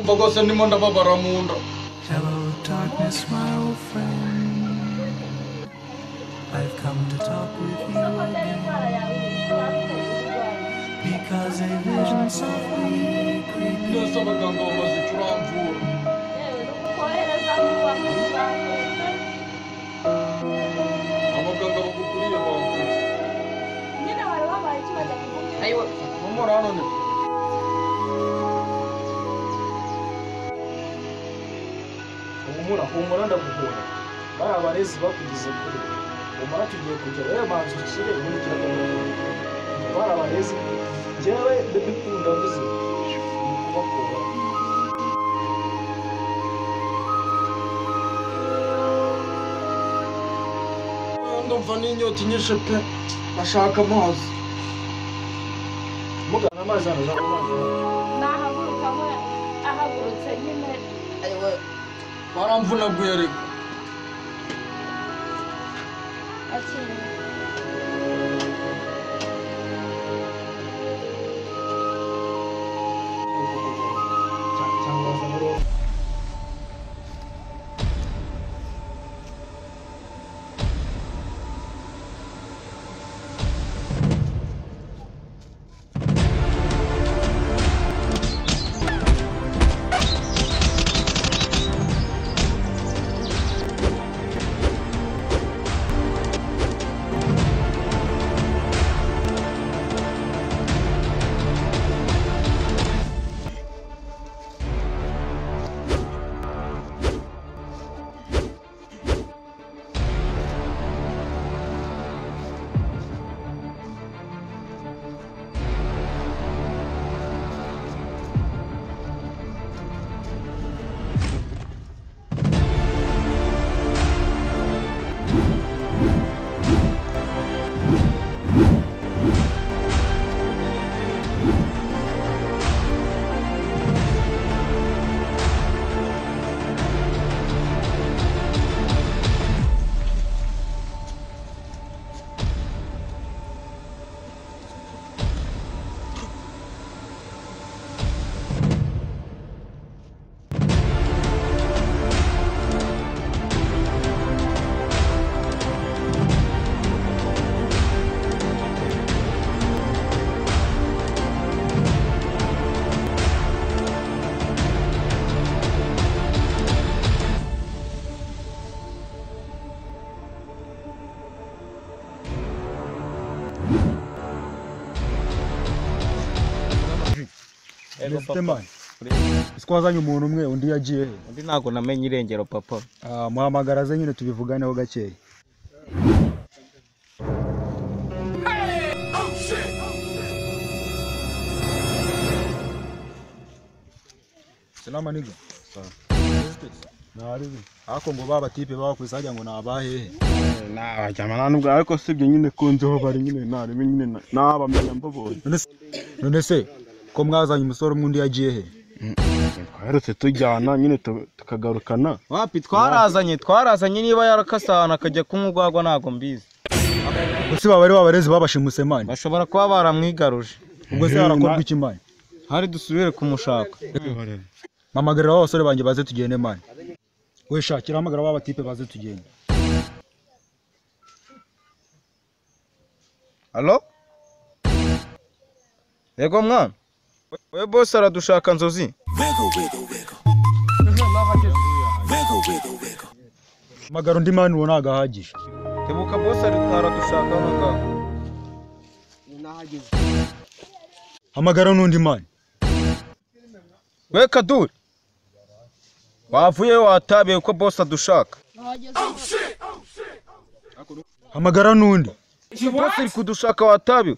Ndumva rwose ndimo ndababara mu nda. Hello darkness my old friend, I've come to talk with you again, because a vision softly creeping. Nese abaganga bamaze kuramvura. Abaganga bagukuriye bamvuze. Nyine wari wabaye iki bajya kukubwira? Ayiwa, humura hano ni. Humura, humura ndaguhora. Bari abarezi bakugize kure. Humura tugiye kugera. Yewe manzi ukire ubundi turagaruka. Bari abarezi. Njyewe ndabikunda mvuze. Ni kubakura. Ndumva n'inyota inyishe pe. Ndashaka amazi. Mugana amazi hano za amazi. Nahaguruka we ahagurutse nyine. Ayiwe. Baramvunaguye reka. Akira. Cyangwa se muri Ese wazanye umuntu umwe undi yagiye he? Undi ntago namenye irengero papa. Muhamagara ze nyine tubivuganeho gakeya. Salama niga. Naribi. Ako ngo baba tipe bakwisa ngo nabahehe. Nabajyama nubwo ariko sibyo nyine kunzeho bari nyine naribi nyine nabamenya mbabonye. None se ko mwazanye umusore umwe undi yagiye he? Twaherutse tujyana nyine tukagarukana. Wapi twarazanye niba yarakasana akajya kunywa urwagwa ntago mbizi. Gusa baba bari babarezi babashimuse mani. Bashobora kuba baramwigaruje. Ubwo se harakorwa iki mani? Hari dusubire kumushaka. Mpamagarira wa basore banjye baze tugende mani. We shakira hamagara wa batipe baze tugende. Allo? Yego mwana. We boss aradushaka nzozi. Magara undi mani uwo nagahagije. Tebuka boss aradushaka hano ngaho. Hamagara n'undi mani. We Kaduri. Wavuye watabiye ko boss adushaka. Hamagara n'undi. Boss ari kudushaka watabiwe.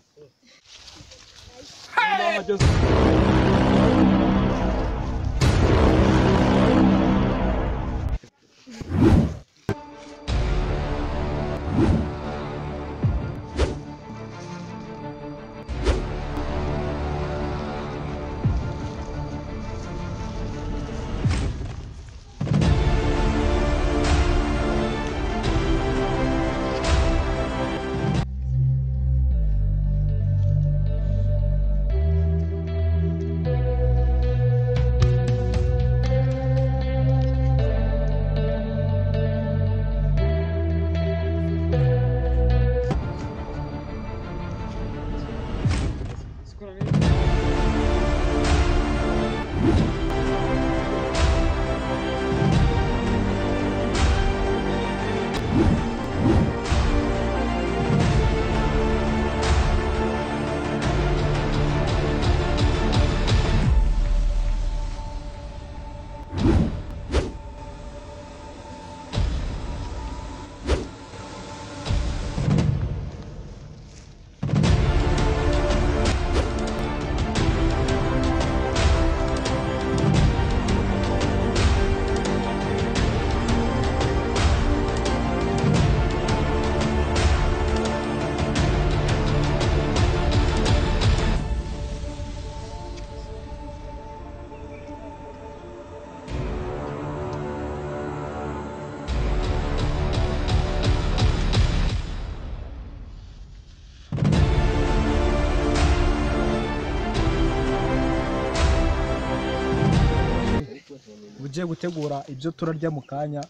Ugiye gutegura ibyo turarya mu kanya,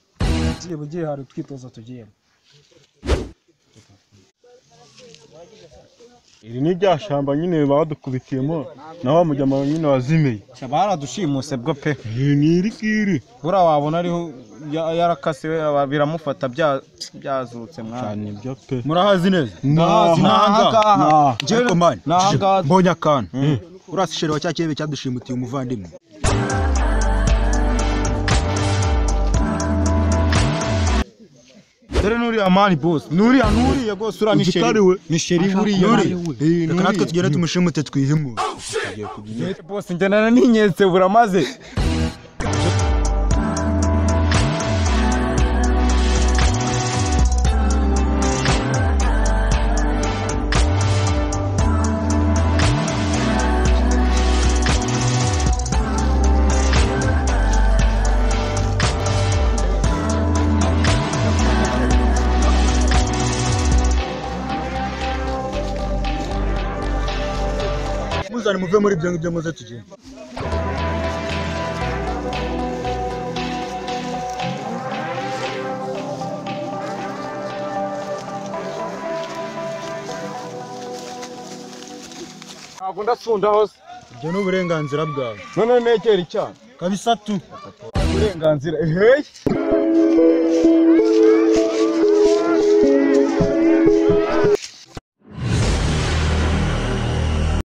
ugiye hari utwitozo tugiyemo. Iri ni rya shamba nyine badukubitiyemo na wa mujyama nyine wazimiye. Baradushimuse bwo pe. Ni iri ngiri. Buriya wabona ariho yarakase biramufata byazutse mwana. Cyane ibyo pe. Murahazi neza? Ndahazi Nahangaha. Ariko mani, Nahangaha. mbonye akantu. Urasi shere wa cya kirebe cyadushimutiye umuvandimwe. Dore nuriya mani boss. Nuriya nuriya rwose uriya ni sheri. Ni sheri buriya. Reka natwe tugende tumushimute twihimure. Boss njye naninyetse buramaze. Muzane muve muri ibyo ngibyo muze tugende. Ntabwo ndasunda hose. Ibyo ni uburenganzira bwawe. None negera icyana. Kabisa tu. Uburenganzira. Ehey.